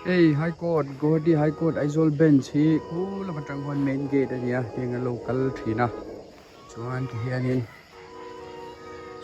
Hei High Court Guwahati High Court Aizawl Bench hi khu lam atang khuan main gate a nia heng an lo kal thin a chuan ti hianin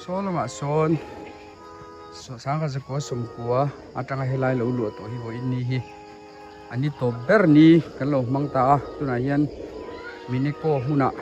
saw lamah sawn sangha zakua sawmkua atanga helai lo luah tawh hi vawiin ni hi a ni tawp ber ni kan lo hmang ta a tunah hian Minico hmunah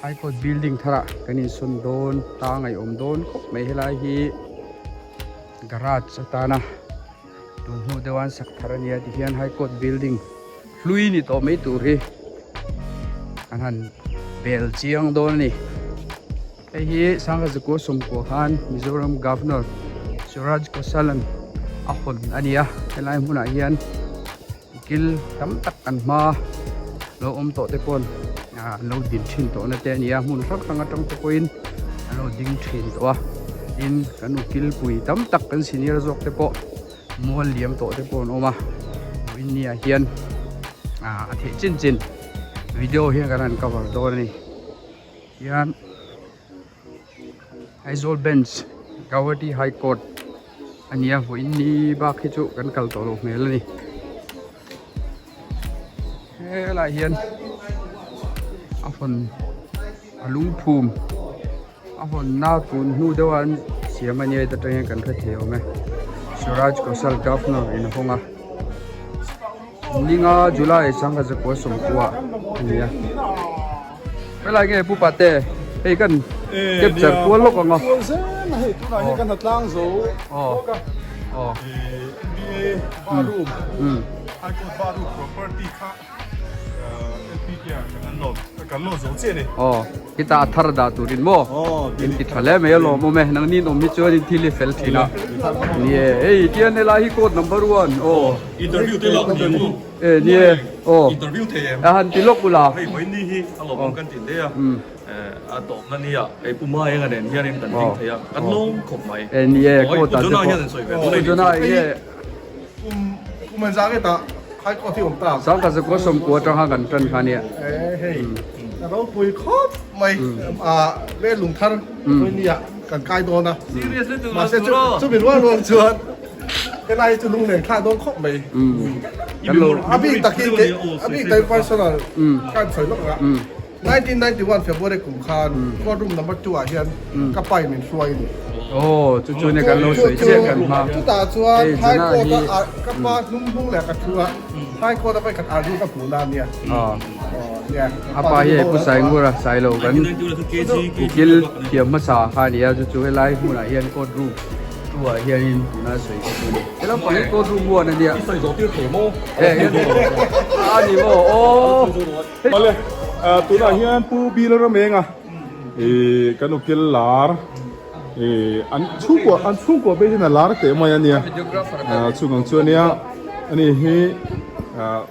High Court building tharah kan insawn dawn ta ngaihawm dawn khawp mai helai hi garage atana. Tun hnu deuh an sak thar ania tihian high court building hlui ni tawh mai tur hi an han bel chiang dawn a ni hei hi sangha zakua sawmkua khan mizoram governor suraj kosalan a hawn a ni a helai hmunah hian ukil tam tak an hma lo awm tawh te pawn an lo din thin tawh na te a ni a hmun hrang hrang atang te pawhin an lo ding thin tawh a tin kan ukil pui tam tak kan senior zawk te pawh mual liam tawh te pawh an awm a vawiin ni ah hian ah a theih chin chin video hian kan han cover dawn a ni hian Aizawl bench Guwahati high court a ni a vawiin ni bak hi chu kan kal tawh loh hmel a ni helaiah hian a hawn a lungphum a hawnna tun hnu deuh a an siam a nia heta tang hian kan hre thei awm e Suraj Kaushal governor in a hawng a ninga July sangha zakua sawmkua a ni a. Helai nge pu pate hei kan capture kual lawk ang a. Kual zel a hei tunah hian kan tlang zo lawk a. NBA bar room High Court bar room property kha LPK ah kan an load kan load zo chiah a ni. Aw khita a thar dah turin maw in ti tha hle mai a lawmawm e nang nin awm hi chuan in thil hi fel thin a. Ni e hei tian helai hi court number one aw. Interview te lak ni mu. E ni e aw. Interview thei em? A han ti lawk ula. Hei vawiin ni hi a lawmawm kan tih hle a. A tawpna ni ah hei Pu Maenga nen hianin kan ding thei a, kan lawm khawp mai. E ni e court ah te pawh. Pu Jonah hian an sawi ve dawn a ni. Pu Jonah enge. Kum kum an zang hetah High Court hi awm ta. Sangkhat zakua sawmkua atanga kan tan kha nia. E hei a ropui khawp mai a le lungthar vawiin ni ah kan kai dawn a. Mahse chumi rual rual chuan Helai chu lunglen thlak dawn khawp mai. A bik takin ke a bik takin personal ka an sawi lawk ang a. 1991 February kum khan court room number 2 ah hian ka pa in min hruai a ni. Aw chu chu nia kan lo sawi chiah kan hma. Chutah chuan High Court a ka pa hnung hnung leh ka thu a High Court a vawikhat argue ka hmuh na a nia. A pa hi hei Pu Saingura Sailo kan ukil thiam hmasa kha a ni a chu chu helai hmunah hian court room Tu ah hianin tuna sawi ka chu ni. He lampang hi court room muan a nia. I sawi zawh tir thei maw? E a ni maw aw. Awle tunah hian Pu Bill Ramenga ih kan ukil lar ih an chhungkua an chhungkua phei hian a lar teh mai a nia chung ang chu a nia ani hi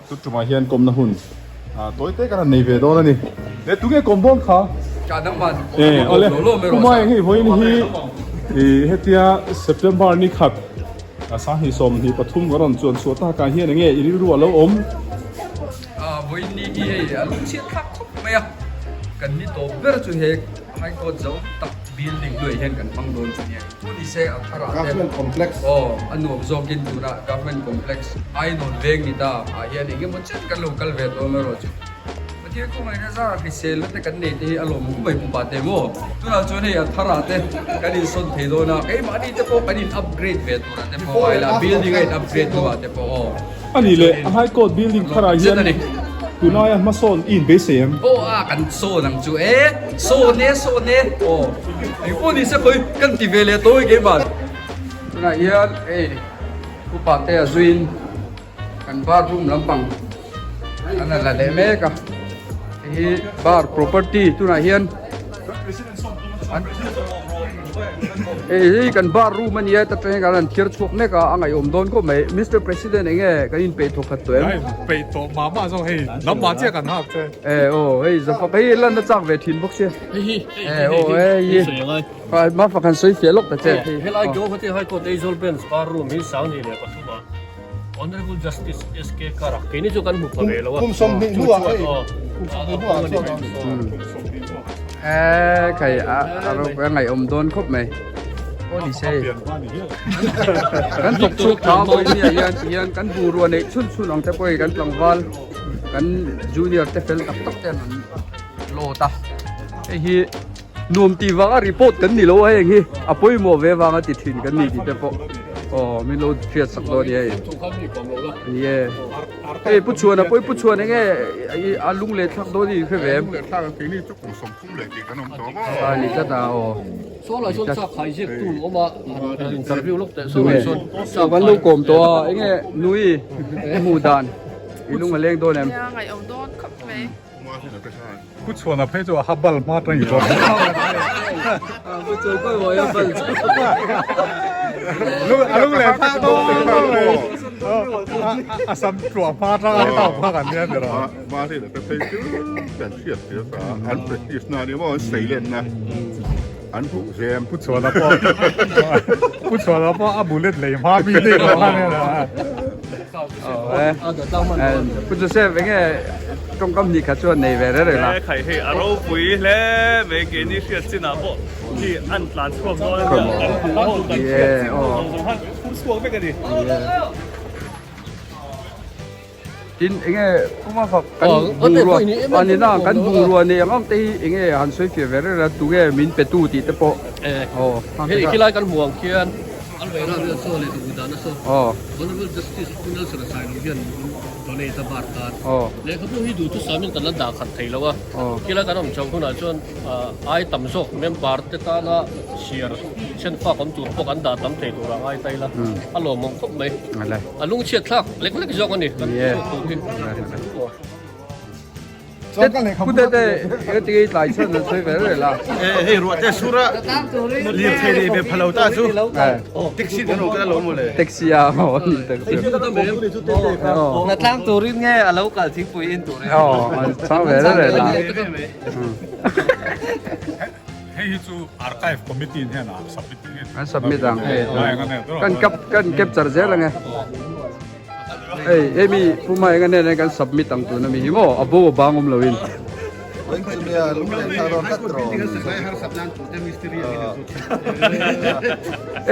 chu tumah hian kawmna hun tawi te kan han nei ve dawn a ni e tunge kawm dawn kha e awle kumai hei vawiin hi ih hetia September ni khat a sanghnih sawmhnih pathum ka rawn chuan chhuah takah hian enge i rilru a lo awm vawiin ni hi hei a lungchhiat thlak khawp mai a kan ni tawp ber chu he high court zo tak building hnuaiah hian kan hmang dawn chu nia. Pu ni se a thar ah te Government complex. Aw a nuam zawkin tunah Government complex Ainawn veng ni ta ah hian eng emaw chen kan lo kal ve dawn erawh chu Pathian khawngaihna zar hriselna te kan nei te hi a lawm hu mai pu pa te maw tunah chuan hei a thar ah te kan insawn thei dawn a keimahni te pawh kan in upgrade ve tur ah te pawh a ila building a in upgrade hnuah te pawh aw. A nih leh a High Court building thar ah hian tunlaia hmasawn i inbeisei em? Aw a kan sawn ang chu e, sawn e sawn e aw engpawh ni se khawi kan ti ve leh tawh i keimah. Tunah hian hei upa te a zuiin kan bar room lampang an la leh mek a, hei hi bar property tunah hian. Hei hi kan bar room a nia ta tang hian kan han thiar chhuak mek a a ngaihawm dawn khawp mai Mister President eng nge kan inpeih thawk khat tawh em? Peih tawh mah mah zawk hei lam mah chiah kan hak che. E aw hei zafak hei lan na chak ve thin bawk sia. Hei hi e aw hei hi ma fak han sawi fiah lawk ta che. Helai Guwahati High Court Aizawl Bench bar room hi Sangni leh pathum ah Honorable Justice SK Kara keini chu kan hmu pha ve lo a. Kum 20 hnuah hei kum 20 hnuah chuan E khai a a ngaihawm dawn khawp mai. Pawh ni se. Kan thawk chhuak tha pawh hi ah hian ti hian kan bungrua neih chhun chhun ang te pawh hi kan tlangval kan junior te fel tak tak ten an load a. Hei hi nuam tih vanga report kan ni lo a heng hi a pawimawh ve vanga ti thin kan ni tih te pawh aw min lo hriat sak dawn a ni hei. Ni e. Hei Pu Chhuana pawh hi Pu Chhuana enge a lung leh thlak dawn i hre ve em? Lung leh thlak a keini chu kum 30 leh tih kan awm tawh maw? A ni tlat a aw. Saw lai sawn chak khai ziak tu awm a han interview lawk teh saw lai sawn chak an lo kawm tawh a enge nui i hmuh dan i lung a leng dawn em? Nia ngaih awm dawn khawp mai. Pu Chhuana phei chu a ha bal hma tang i dawn. Pu Chhuan kawi mawi a bal chu. A lung leh thlak dawn a sam tluah hma tang a tau phak an nia ber a. Mahni la phei chu kan hriat tir ta an practice na ni maw an sei len na an huh zem. Pu Chhuana pawh Pu Chhuana pawh a bullet lei hma mi daih lo a nia. Pu Joseph enge tawngkam hnih khat chuan nei ve reng reng la. Khai hei a ropui hle mai keini hriat chinah pawh khi an tlan chhuak dawn a nia kan hmuh ho kan hriat chin ho zawng zawng khan phur chhuak vek a ni. Tin enge Pu Mafak kan bungrua a ni na kan bungrua nei ang ang te hi enge han sawi fiah ve reng reng a tunge min pe tu tih te pawh. Hei khilai kan hmuh ang khian Alvaira vel saw leh duh dan a saw. Honourable Justice Pu Nelson Sailo hian min donate a bar tan. Lehkhabu hi duh thusamin kan la dah khat thei lo a. Khilai kan awm chhoh hunah chuan ai tam zawk member te tana chhiar then fak awm tur pawh kan dah tam thei tur a ngai ta ila. A lawmawm khawp mai. A lungchhiat thlak lek lek zawk a ni kan chhuak tur hi. Pu Tete enge ti nge tlai chhan an sawi ve reng la. Hei ruah te sur a lirthei nei ve phalo ta chu taxi kan awm kal lo maw le. Taxi a maw ni taxi. Natlang turin nge a lo kal thingpui in turin. Aw an chang ve reng reng la. Hei hi chu archive committee in hian a submit An submit ang hei kan cap kan capture zel ange. Hei hemi puma enga nen kan submit ang tuna mi hi maw a bo a bang awm loin.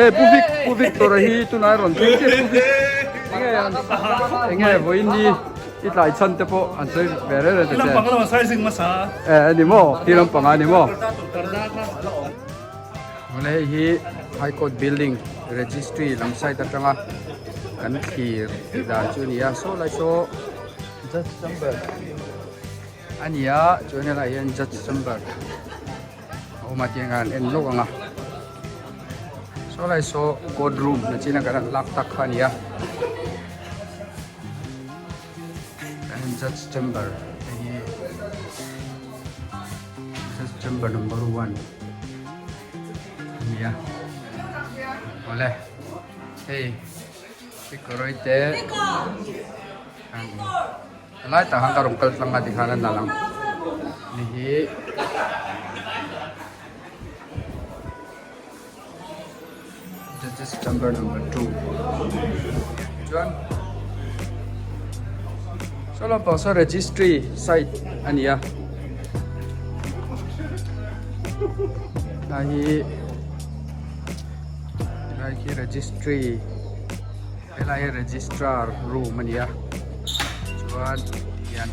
E Pu Vic Pu Victor a hi tunai rawn thleng chiah Pu Vic enge enge vawiin ni i tlai chhan te pawh an sawi ve reng reng ta che. E ani maw khi lampang a ni maw. Tuna hei hi High Court building registry lam side atanga kan thlir tih dan chu a ni a saw lai saw judge chamber a ni a chuan helaiah hian judge chamber a awm a tiang khan an en lawk ang a saw lai saw court room nachina kan han lak tak kha a ni a kan judge chamber hei hi. Chamber number 1 ania awle hei sikawrei te helai tah khan ka rawn kal tlang a tikhan a nalh ang hei hi Judges chamber number 2 chuan saw lampang saw registry site a ni a helai hi helai khi registry helai hi registrar room a ni a chuan tihian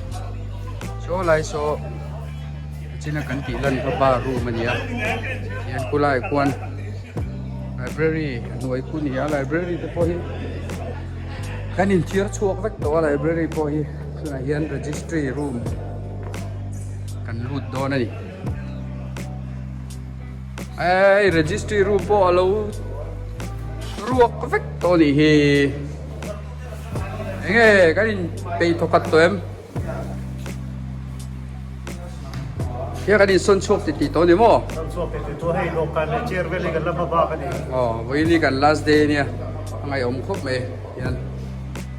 saw lai saw china kan tih lan kha bar room a ni a tihian khulai ah khuan library a hnuai khu ni a library te pawh hi kan inthiar chhuak vek tawh a library pawh hi tunah hian registry room kan lut dawn a ni hei registry room pawh alo ruak vek tawh a nih hi enge kan in peih thawkhat tawh em. Hia kan insawn chhuak ti tih tawh a ni maw? Sawn chhuak ti tih tawh hei dawhkan leh chair vel hi kan la hma bak a ni. Aw vawiin hi kan last day ania a ngaihawm khawp mai hian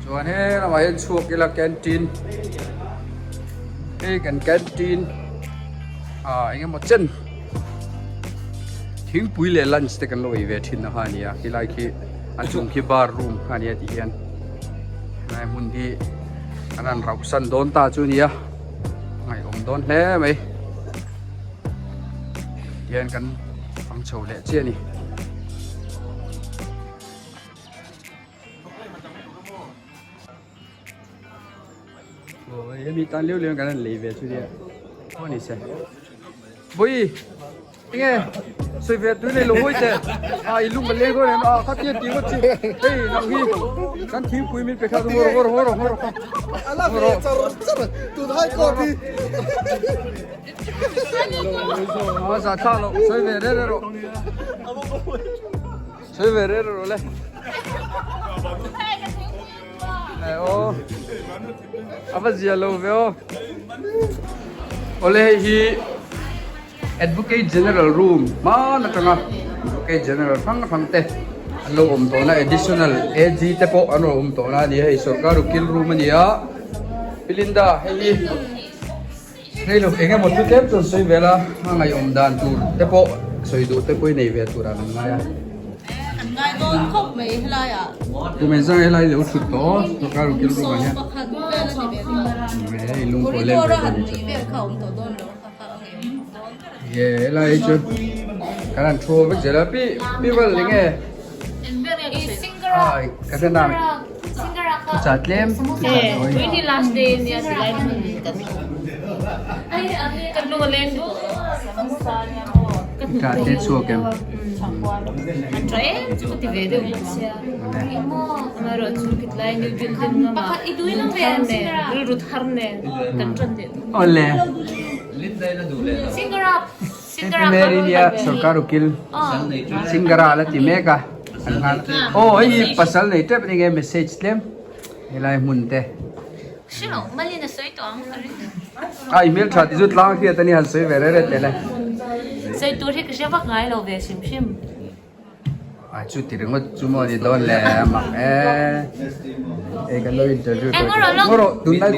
chuan he lamah hian chhuak ila canteen hei kan canteen ah eng emaw chen thingpui leh lunch te kan lo ei ve thin na kha a ni a khilai khi a chung khi bar room kha a nia tih hian helai hmun hi. An han rauh san dawn ta chu nia ngaihawm dawn hle mai tihian kan fang chho leh chiah a ni. Aw hemi tan leu leu kan han lei ve chu nia pawh ni se Bawi enge sawi ve tui nei lo hawi teh a i lung a leng dawn em a khatia ti ngawt chi hei nang hi kan thingpui min pe kha ngaw rawh ngaw rawh ngaw rawh ngaw rawh char char tun hai court hi a za thla lo sawi ve re re rawh sawi ve re re rawh le Aw a va zia lo ve aw. Awle hei hi Advocate General room hman atanga Advocate General hrang hrang te an lo awm tawhna additional AG te pawh an rawn awm tawhna a ni a hei sorkar ukil room a ni a Pilinda hei hi rei lo eng emaw chu tlem chuan sawi vel a a ngaihawm dan tur te pawh sawi duh te pawh i nei ve tur ah kan ngai a. Kan ngai dawn khawp mai helai ah. Kum engzah nge helai lo thut tawh sorkar ukil room ah hian. Pakhat vel a ni ve tawh. Hei lung pawh leng Corridor a han nui vel kha a awm tawh dawn lo kha kha a ngei awm dawn ber a ni. Ye helai hi chu kan han thu vek zel a pi pi val enge. Ai ka hre nang. Thuchah tlem thuchah nawi. Tui ni last day nia ti lai kan lung a leng duh. Thuchah te chhuak em. An tha em chu ka ti ve deuh bawk sia. Thar nen rilru thar nen kan tan leh dawn. Awle. Mary nia sorkar ukil Singara la ti mek a an nghal aw hei hi pasal nei tep ani nge message tlem helai hmun te a i hmel tha ti chu tlang hriat ani han sawi ve reh reh teh le. Sawi tur hi ka hre vak ngai lo ve hrim hrim. A chu ti ringawt chu maw ni dawn le a mak e e kan lo interview tawh ngaw rawh tunlai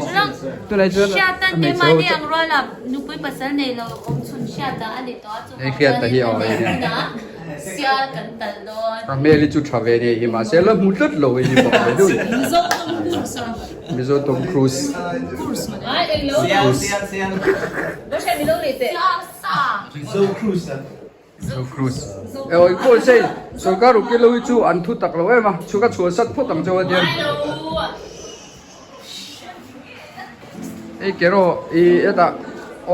tunlai chuan Hriata keimahni ang ruala nupui pasal nei lo awm chhun Hriata a ni tawh a chu Hriata hi a awm a sial kan tal dawn. A hmel hi chu tha ve nia hi mahse la hmu tlat lo hi bawk ve deuh Mizo Tom Cruise a Mizo Tom Cruise Ai englo Mizo Cruise a Zo Cruz. E oi pawh sei sorkar ukil lo hi chu an thu tak lo em a, chhuk a chhuah sat phawt ang chauh a dian. Hei kero i hetah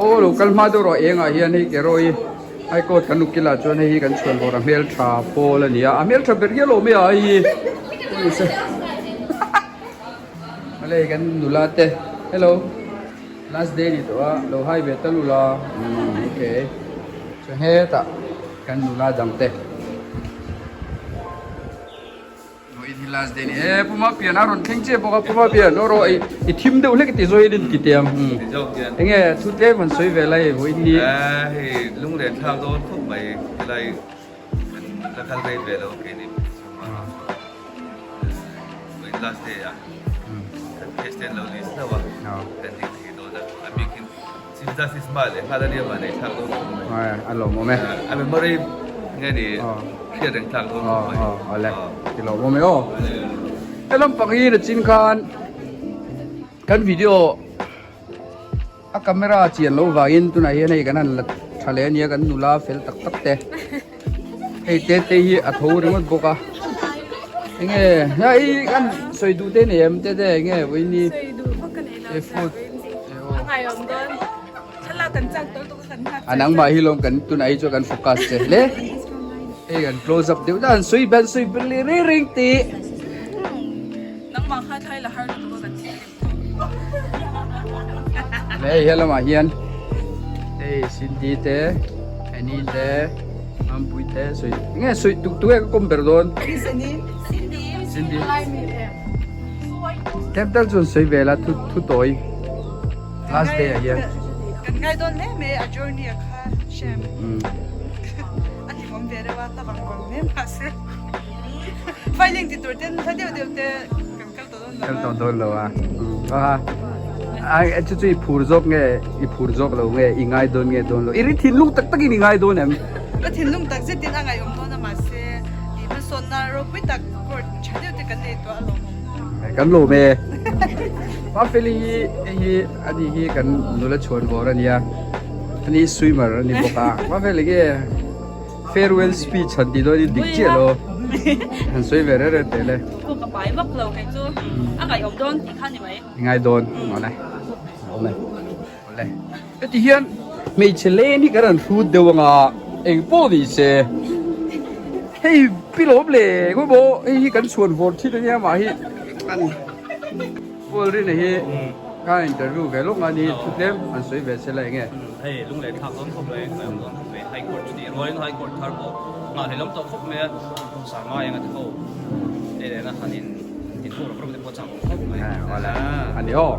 aw lo kal hma deuh rawh engah hian hei kero hi high court kan ukil ah chuan hei hi kan chhuan vawr a hmeltha pawl a ni a, a hmeltha ber hial awm e a hei hi. Hei kan nula te hello. Last day ni tawh a, lo hai ve ta lul a, umm ok chuan hetah kan nula dang te vawiin hi last day ni e Puma pian a rawn thleng chiah bawk a Puma pian aw rawh i thim deuh hlek ti zawin in ti teh ang umm enge thu tlem han sawi ve lai vawiin ni hei lunglen thlak dawn khawp mai helai kan la kal rei ve lo keini vawiin last day ah. Kan case te an lo list hlauh a, kan ding thei dawn a, a bikin Chief Justice hma leh nghal a nia mah nei thlak dawn khawp mai. A lawmawm e. A memory nge ni hriat reng thlak dawn khawp mai. Awle, ti lawmawm e aw. He lampang hi nachin khan kan video a camera chian loh vangin tunah hian hei kan han la tha leh ania kan nula fel tak tak te hei te te hi a tho ringawt bawk a enge hei kan sawi duh te nei em te te enge vawiin hi food a nangmah hi lawm kan tunah hi chuan kan focus che hle hei kan close up deuh dan sawi ban sawi ber leh reng reng tih. Hei he lamah hian hei Cindy te Annie te Mampui te sawi nge sawi tuk tuk e ka kawm ber dawn Cindy tlem tal chuan sawi ve la thu thu tawi last day ah hian kan ngai dawn hle mai a journey a kha shem a ti awm ve reuh a la vang vang hle mahse filing ti tur ten hla deuh deuh te Kal tawh dawn lo a. A chu chu i phur zawk nge i phur zawk lo nge i ngai dawn nge dawn lo. I ri thinlung tak takin i ngai dawn em? Ka thinlung tak zetin a ngaihawm dawn a mahse i hmasawnna ropui tak court tha deuh te kan nei tawh a lawmawm. Kan lawm e. Mafeli hi hei hi ani hi kan nula chhuan vawr a nia. Ani swimmer a ni bawk a. Mafeli nge Farewell speech han tih dawn in dik chiah lo. Han sawi ve reng reng teh le. Thu ka pai vak lo kei chu a ngaihawm dawn tih kha ni mai. I ngai dawn mawle. Awm e. Awle. Heti hian hmeichhe len hi kan han hrut deuh anga eng pawh ni se hei pilawm leh engemaw hei hi kan chhuan vawr thin ania mah hi an Paul Rina hi kha interview ve lawk nga ni thu tlem an sawi ve se la enge. Hei lung leh thlak dawn khawp mai ngaih awm dawn khawp mai High Court chu tih rualin High Court thar pawh nghah hlelawm tawh khawp mai a Sangma enga te ho te lehna han in tin ho rawk rawk te pawh chak awm khawp mai. Ani aw.